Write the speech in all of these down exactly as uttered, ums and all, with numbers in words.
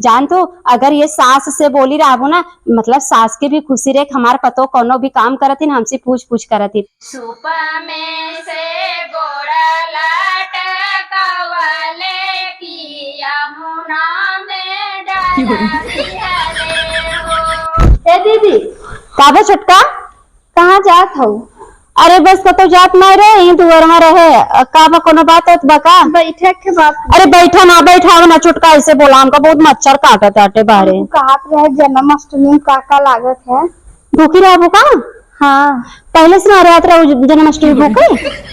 जान तू, अगर ये सास से बोली रहबू ना, मतलब सास के भी खुशी रहे कि हमार पतो कौनो भी काम करत ही ना, हमसे पूछ पूछ करत ही। सूप में से गोड़ लटकवले कि यमुना में डाल दिहले हो। ए दीदी, का बा छोटका? कहाँ जात हऊ? अरे बस कतौ जात नाहीं रहे, यहीं दुआर में रहे। अ, का बा, कोनो बात होत बा का? बैठे के बात। अरे बैठा ना, बैठा ना छोटका, ऐसे बोला, हमका बहुत मच्छर काटत आटे बाहरे। हमको कहत रहे जन्माष्टमी में का का लागत है? भूखी रहबो का? हाँ। पहले से ना रहत रहो ज-, जन्माष्टमी भूखे?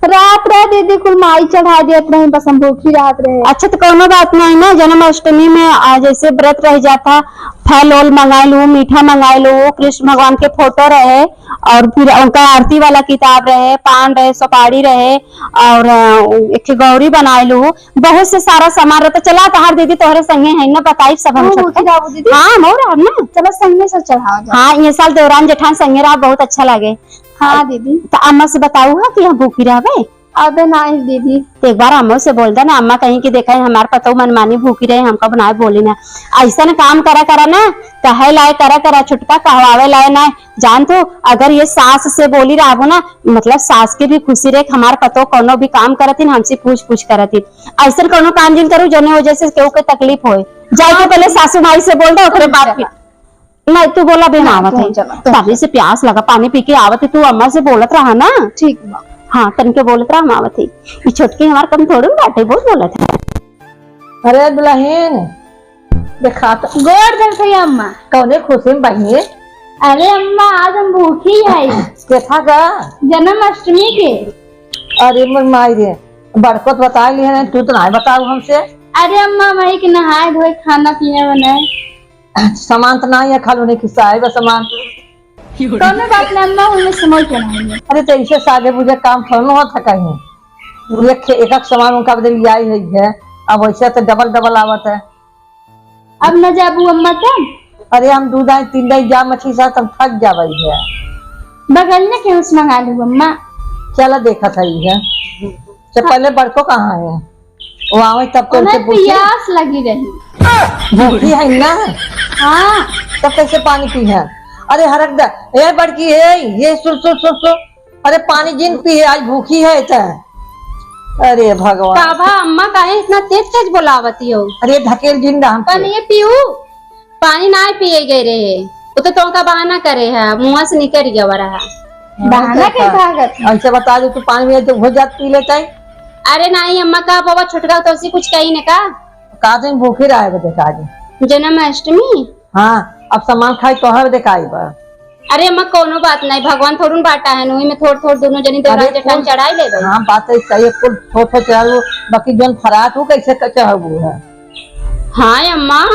रात रहे दीदी, कुल माई चढ़ा देत रही, बस हम भूखी रहत रहे। अच्छा, तो कोनो बात नहीं ना, जन्माष्टमी में, आ, जैसे व्रत रह जाता, फल ओल मंगाए लू, मीठा मंगाए लू, कृष्ण भगवान के फोटो रहे, और फिर उनका आरती वाला किताब रहे, पान रहे, सुपारी रहे, और, अ, एक ठे गौरी बनाए लू, बहुत से सारा सामान रहता। चला, तहार दीदी तोहरे संगे है ना, बताई सब हम हाँ, छोटके। भूखी रहबो दीदी। हाँ, हम और रहब ना। चलो, संगे से चढ़ावा जाए। हाँ, ये साल देवरान जेठान संगे रहा, बहुत अच्छा लागे। हाँ दीदी। तो अम्मा से बताऊ हा कि हम भूखी रहबे? अबे नाहीं दीदी। तो एक बार अम्मा से बोल दे ना, अम्मा कहीं कि देखा है हमार पतोह मनमानी भूखी रहे, हमका बनाए बोली ना। ऐसा ना काम करा करा ना, कहे लाए करा करा, छोटका कहवावे लाए ना। जान तू, अगर ये सास से बोली रहबो ना, मतलब सास के भी खुशी रहे कि हमार पतोह कौनो भी काम करत ही ना, हमसे पूछ पूछ करत ही। ऐसन कौनो काम जिन करू जौने वजह से केहू के तकलीफ होए। जाए के हाँ। पहले सासू माई से बोल दे, ओकरे बाद फिर। नहीं, तू बोला बे, हम ना, आवत तू है। चला, तू तभी से प्यास लगा, पानी पी के आवत है, तू अम्मा से बोलत रहा ना। ठीक बा। हाँ, तनके बोलत रहा, हम आवत है। ई छोटकी हमार कम थोड़ू बाटे, बहुत बोलत है। अरे दुल्हन, देखा तो। गोड़ धर भैया अम्मा। कौने खुशी में बहिनी? अरे अम्मा, आज हम भूखी है। केथा का? जन्माष्टमी के। अरे मोर माई रे, बड़को तो बता लिया ना, तू तो ना बताऊ हमसे। अरे अम्मा, वही के नहाए धोए, खाना पीना बनाए। सामान तो ना है, खाली उन्हें खिस्सा है बस सामान। कौनो बात ना अम्मा, उनमें समझ के ना है। अरे तो इसे सागे बुझे काम थोड़ा होता कहीं। ये खे-, एक एक सामान उनका बदल ले आई हुई है, अब वैसे तो डबल डबल आवत है। अब न जाबू अम्मा तब? अरे हम दू दाई तीन दाई जा मछली साथ हम थक जावे है। बगलिया के उस मंगा लू अम्मा। चला देखत है ये। तो पहले बड़को कहाँ है? वो आवे तब तो उन्हें उनसे पूछे। प्यास लगी रही। भूखी है ना? हाँ। तब कैसे पानी पी है? अरे हरक दा, ए बड़की, ए, ये सुन, सुन, सुन, सुन। अरे पानी जिन पी है, आज भूखी है त। अरे भगवान। का भा अम्मा, काहे इतना तेज तेज बोलावती हो? अरे ढकेल जिन रहा हमसे। पानी ये पीऊ। पानी ना पिए गए रहे, वो तो तोहका बहाना करे है, मुँह से निकल गया रहा। हाँ, बहाना तो के का? भागत है। ऐसे बता दे, तू पानी में जब हो जात पी लेता है। अरे नहीं अम्मा, का बाबा छोटका तो उसी कुछ कही ने का? का दिन भूखी रहे बदे का दिन? जन्माष्टमी। हाँ, अब सामान खाई तो है बदे का आई बा। अरे अम्मा, कोनो बात नहीं, भगवान थोड़ुन बाटा है, उही में थोड़ थोड़ दोनों जनी देवरान अरे जेठान कुल चढ़ाई ले गई। हाँ, बात है सही है, कुल थोड़ थोड़ चढ़ाऊ, बाकी जौन फरात हो कैसे क-, चढ़ाऊ है? हाँ अम्मा,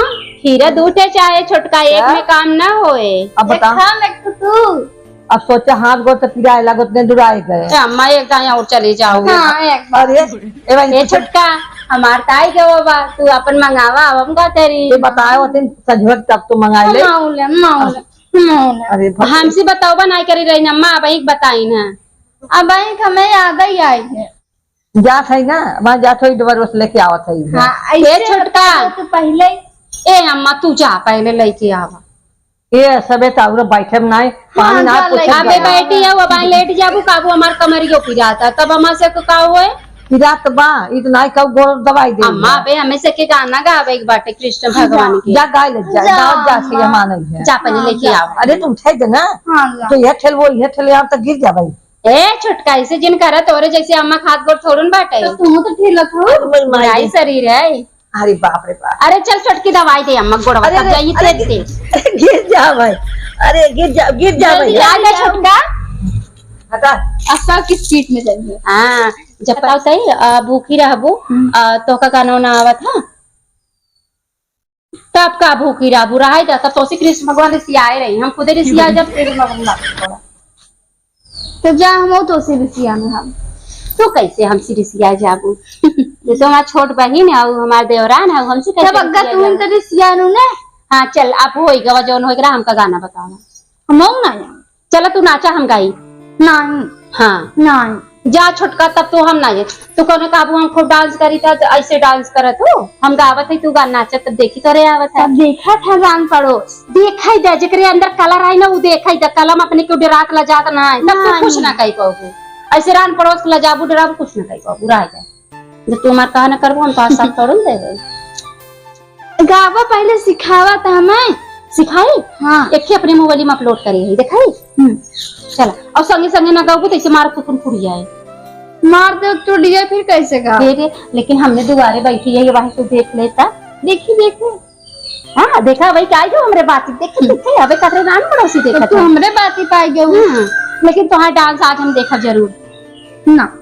हीरा दू ठे चाहे छोटका, एक क्या? में काम ना होए। अब बता। देखा मिट्टू तू। अब सोचा हाथ गोड़ तो पिराए लागत ने दुराए गए। अच्छा अम्मा, एक दाएं और चले जाओ। हाँ, एक बार। अरे, ए भाई, ए कुछ छोटका, हमार ताई के वो बा, तू अपन मंगावा, अब हम का करी? ये बताए होते संझवत तब तू मंगाए ले। हम आउले, हम आउले। अरे बाप रे। हमसे बतौबा नाई करी रही ना, अम्मा, अब एक बताई ना। अब एक हमें याद ही आई है। जात है ना, वहाँ जात हो, डबल रोस लेके आवत है। हाँ, ये ऐसे छोटका। तो पहले। ए अम्मा, तू जा, पहले लेके आवा। ये सबे तो और बैठे में नाई, पानी हाँ, ना जा, पूछे लेके अबे जाए। बैठी है, वो बाई लेट जाबू, काबू हमार कमरियो पिराता, तब हमार से का होए? पिरात बा, ई तो नाई कहू गोड़ दवाई दे अम्मा, दिया। अबे हमें से के गाना गावे के बाटे कृष्ण भगवान के। जा गाय ले जा, जा गाँव जा से अम्मा। ये माने है। जा पहले लेके जा। आवा। अरे तू उठाई दे ना। हाँ, जा। तो यह ठेल वो, यह ठेल, यहाँ तक गिर जा भाई। ए छोटका, ऐसे जिन करा, तोरे जैसे अम्मा के हाथ गोड़ थोड़न बाटे। तो तू तो ठेलत हो। अरे मोर माई बुराई रे। शरीर है। अरे बाप रे बाप। अरे चल छोटकी दवाई दे अम्मा गोड़वा, अरे, तब अरे, जाइए अरे, तेज तेज। गिर जा भाई। अरे गिर जा, गिर जा भाई। जल्दी आ जा छोटका। हटा। अब सब किस चीज में जाइए? हाँ, जब बताओ सही, आ, भूखी रहबू, हम्म। आ, तोहका गाना वाना आवत है? तब का भूखी रहबू, रहाई दा, तब तोसे कृष्ण भगवान रिसियाए रही, हम खुदे रिसिया जब कृष्ण भगवान बात करा। तो जा, हम तो से रिसिया में हम। तू कैसे हमसे रिसिया जाबू? ये तो हमार छोट बहिन है, और हमार देवरान है, हमसे कैसे तब अग्गा रिसिया तू जाबू? तो रिसिया नु ने। हाँ, चल, आप होई गवा, जौन होई गवा, हमका गाना बतावा। हम ना आया। चला, तू नाचा, हम गाई। नहीं। हाँ। नहीं। जा छोटका, तब तो हम ना जाए। तू कौनो काबू हम खूब डांस करी था, तो ऐसे डांस करत हो, हम गावत है, तू गा नाचत, तब देखी तोरे आवत है। सब देखत है रान पड़ोस। देखा ही दे, जेकरे अंदर कला रही ना, वो देखा ही दे। कला में अपने क्यों डरात लजात ना है, तब तू कुछ ना कही पाबू। ऐसे रान पड़ोस के लजाबू, डराबू, कुछ ना कही पाबू, रह जा। जब तू हमार कहा ना करबू, हम तो आज साथ तोड़न देबे। गावा पहले सिखावा त हमें। सिखाई? हाँ। एक ही अपने मोबाइल में अपलोड करे है, देखाई? हम्म। चला, और संगे संगे ना गाबू तो इसे मार कुकुन फुट जाए। मार दे तो डीजे फिर कैसे गा? दे दे, लेकिन हमने दुआरे बैठी है, ये वहां से देख लेता। देखी, देखी। हाँ, देखा भाई, क्या जो हमरे बात देखी, हम्म। देखी, अबे कतरे रान पड़ोसी देखा तू था। हमरे बात ही पाई गयो। हम्म, लेकिन तोहार डांस आज हम देखा जरूर। ना।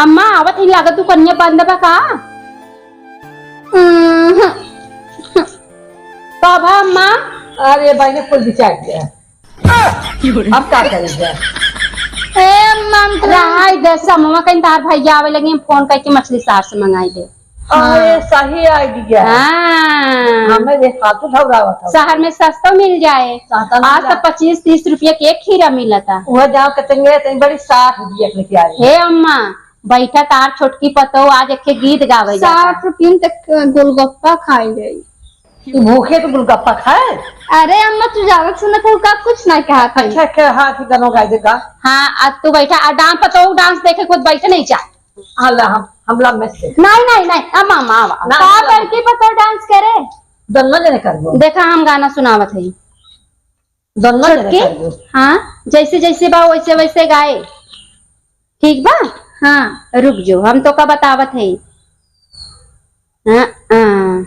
अम्मा, आवत ही लागत तू कन्या बंद बा का? हम्म। कब है अम्मा? अरे भाई ने कुल बिचार दिया। अब का करी जाए? ए, अम्मा, हम तो रहाई दे, समूह कहीं तार भैया आवे लगे, फोन करके मछली शहर से मंगाई दे। अरे, हाँ। सही आइडिया। हाँ। हमें ये खातू धौरावत हौ। शहर में सस्ता मिल जाए। सस्ता मिल आज जाए। तो पच्चीस तीस रुपया के एक खीरा मिलता। वह जाओ कतेंगे, इतनी बड़ी साठ रुपया के लेके आए। हे अम्मा, बैठा तार छोटकी पतोह, आज एक गीत गावे जाता। साठ रुपया तक गोलगप्पा खाई गई। तू भूखे तो गोलगप्पा खाए? अरे अम्मा, तू जावत सुनत हो का? कुछ ना कहा था। अच्छा, अच्छा, हाँ, ठीक, गाना गाई दे, गा। हाँ, आज तू बैठा, आ डांस पतोह डांस देखे खुद बैठे नहीं जा। हाँ, ला, हम, हम ला में से। नहीं, नहीं, नहीं, अम्मा, अम्मा, आवा। ना, का ना। बड़की पतोह डांस करे? दोनों जने करबो। देखा, हम गाना सुनावत है। दोनों जने छोटकी? करबो। हाँ, जैसे, जैसे बा, वैसे, वैसे गाए। ठीक बा? हाँ। रुक जो, हम तो का बतावत है। हाँ, हाँ।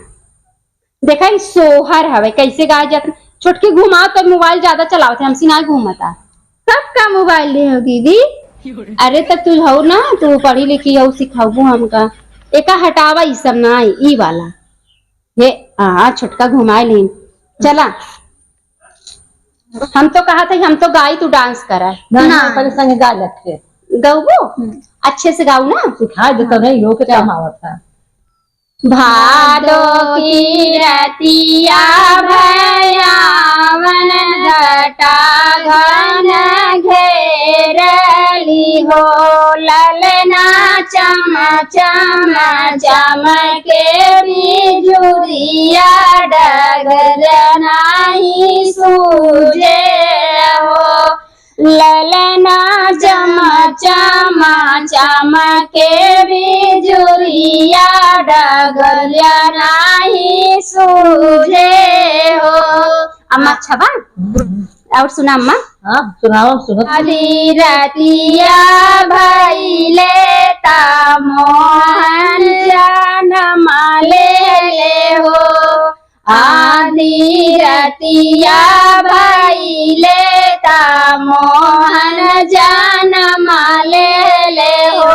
देखा, ई सोहर हवे, कैसे गाए जात। छोटकी घुमाओ तो मोबाइल ज्यादा चलावत है, हमसे ना घूमता। सबका मोबाइल ले हो दीदी। अरे तो तू हो ना, तू पढ़ी लिखी हो, सिखाबू हमका। एका हटावा, ई सब ना आई, ई वाला। हे, आ, छोटका घुमाए लेन। चला। हम तो कहा था, हम तो गाई, तू डांस करा। ना, ना, ना। पहले संगे गा लेते। गाऊबू? हम्म। अच्छे से गाऊ ना। सिखा दे तो नहीं, यो के चल। काम आवत है। भादो की रतिया भयावन घटा घन घेरली हो, ललना चम चम चमके बिजुरिया, डगर नाही सूझे हो। ललना चम चम चमके बिजुरिया, डगरिया नाही सूझे हो। अम्मा, अच्छा बा? हम्म। और सुना अम्मा? हाँ, सुनाओ, सुनो। आधी रतिया भइले ता मोहन जनम लेले हो। आधी रतिया भइले ता मोहन जनम लेले हो।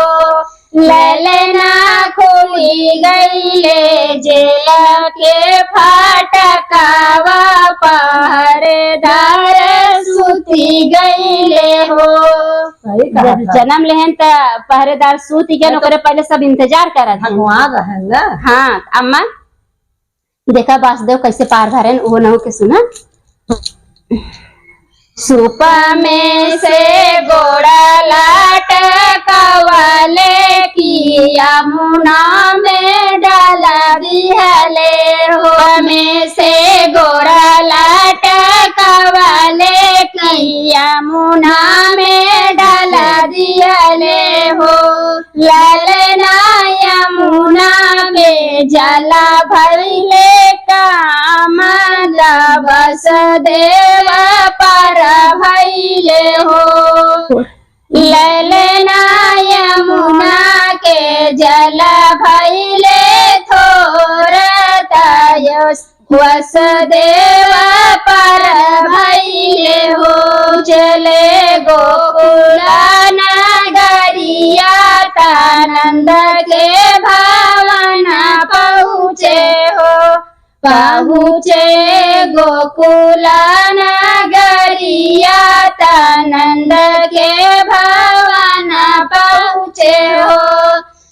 ललना खुली गइले जेल के फाटकवा, पहरेदार सुती गइले हो। सही कहा जब था। जनम लेहन त पहरेदार सूती गए, हाँ, तो ओकरे पहले सब इंतजार करत हैं। भगवान रहन ना। हाँ, अम्मा। देखा बासदेव कैसे पार भरेन, उहो नहु के सुना। सूप में से गोड़ा लटकवले कि यमुना में डाल दिहले हो। में से गोड़ा लटकवले कि यमुना में डाल दिहले हो। ललना यमुना में जल भइले काम, वसुदेव पार भइले हो। ललना यमुना के जल भइले थोर, त यस वसुदेव पार भइले हो। चले गोकुल नगरिया, त नंद के भवन पहुँचे हो। पहुँचे गोकुल नगरिया, त नंद के भवन पहुँचे हो।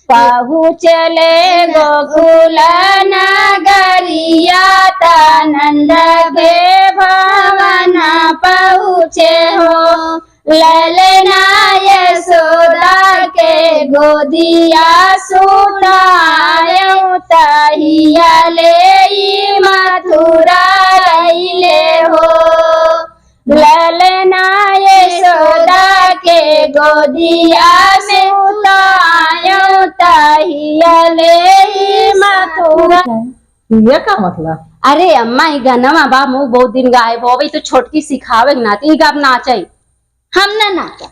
पहुँचले गोकुल नगरिया, त नंद के भवन पहुँचे हो। ललना यशोदा गोदिया सुतायौ तहिया ले ई मथुरा अइले हो। ललना यशोदा के गोदिया में सुतायौ तहिया ले ई मथुरा। ये का मतलब? अरे अम्मा, ई गनवा बा, मुँह बहुत दिन गायब हो गई, तो छोटकी सिखावे के नाते ई गाब नाचे। हम ना नाचा।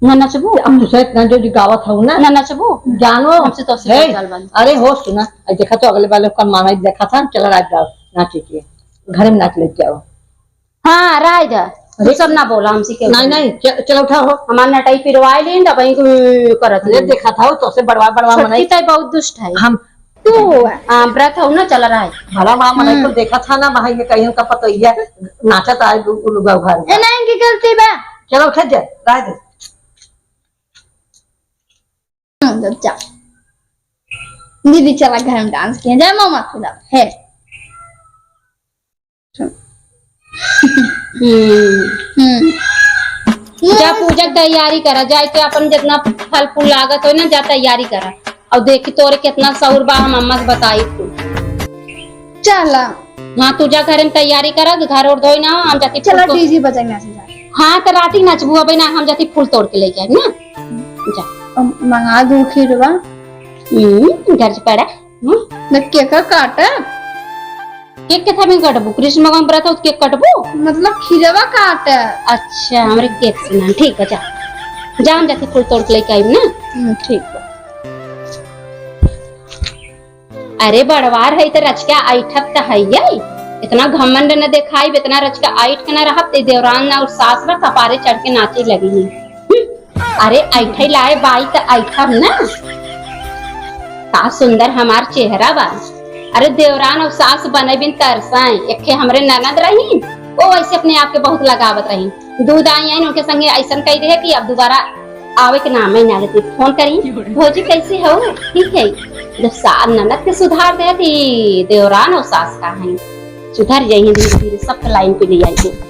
ना नचबू? अब तुझे इतना जो गावत हूँ ना। ना नचबू? जानो। हमसे तो हे, सिखा चल बन। अरे हो सुना, अरे देखा तो अगले वाले का माना देखा था, चला रात गाओ, नाचे के। घर में नाच लेके आओ। हाँ, राय जा। तू अरे। सब ना बोला हमसे क्यों? नहीं, नहीं, च-, चलो उठा हो। हमार नटाई पिरवाई लीन, अब वहीं को करत अरे लीन। देखा था, तो से बड़वा, बड़वा छोटकी मनाई। ताई बहुत दुष्ट है। हम तू हाँ, व्रत हो ना, चला राय। भला वहाँ मनाई हम्म। तो देखा था ना, वहाँ ये कहीं का पता ही है, नाचा था, उ-, उ लोग घर ए, नहीं, इनकी गलती बा। चलो उठा जा, राय दे। हम्म, जा। दीदी चला घर में डांस किया जाए, मामा खुदा है। हम्म। हम्म। जा पूजा के तैयारी करा, जाए के अपन जितना फल फूल लागत हो ना, जा तैयारी करा। और देखी तोरे कितना सौर बा, हम अम्मा से बताई तू। चला। हाँ, तू जा घरे में तैयारी करा, घर और धोई ना, हम जाती चला फूल तो डीजे बजाई ना से जा। हाँ, तो राती नचबू अबे ना, हम जाती फूल तोड़ के लेके आई ना। जा। अब मंगा दू खीरवा। हम्म, घर से पड़ा। हम्म? न केक काटा? केक के थामी कटबू? कृष्ण भगवान बरत हो, केक कटबू? मतलब खीरवा काटा। अच्छा, हमरे केक से ना, ठीक बा, जा। जा, हम जाके फूल तोड़ के लेके आइब ना। हम्म, ठीक बा। अरे बड़वार है त रचका ऐठत त है ये। इतना घमंड न देखाइब, इतना रचका ऐठ के न रहब, ते देवरान ना और सास ना कपारे चढ़ के नाचे लगी। हम्म, अरे ऐठे लाए बाई त ऐठब ना। का सुंदर हमार चेहरा बा। अरे देवरान और सास बने बिन तरसाए, एक ठे हमरे ननद रही, वो वैसे अपने आप के बहुत लगावत रही। दूध आई आइन उनके संगे ऐसन कही रहे कि अब दोबारा आवे के नाम ही ना लेती। फोन करी, "भौजी कैसे हो? ठीक है?" जब सास ननद के सुधार देती, देवरान और सास का है सुधर जाइए धीरे धीरे, सबके लाइन पे ले आइए।